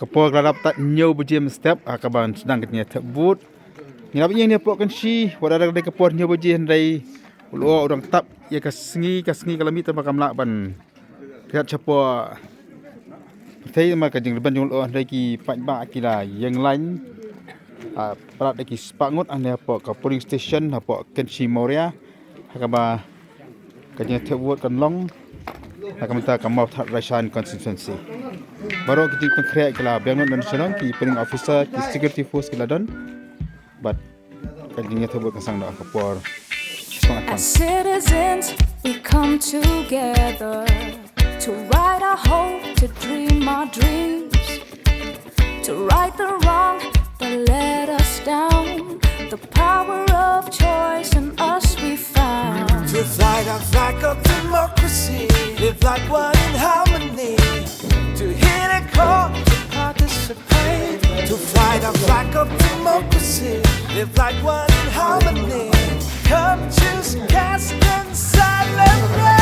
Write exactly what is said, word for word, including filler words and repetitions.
Por ka la dap tad hynñiew baje mynstep, ha kaba sdang ka jingïathep vote. Ngi la ïeng ne pok kan shi, wat la dang dei ka por hynñiew baje hynrei u lyoh u dang tap ïa ka sngi, ka sngi ka la mih tang ba kam lah ban klet shapoh pyrthei namar ka jingrben jong u lyoh hynrei ki paidbah ki la ïeng line. Ah, palat da ki spah ngut hangne hapoh ka polling station hapoh Kynshi Mawria. Ha kaba ka jingïathep vote kan long na ka bynta ka Mawthadraishan constituency. Baroh ki jingpynkhreh ki la biang lut na shnong, ki polling officer, ki security force ki la don. Bad ka jingïathep vote kan sdang da ka por. Selamat datang. As citizens, we come together to write our hope, to dream our dreams, to right the wrong that let us down. The power of choice in us we found. To fly the flag of democracy, live like one in harmony. To hear the call to participate. To fly the flag of democracy, live like one in harmony. Come choose, cast and celebrate.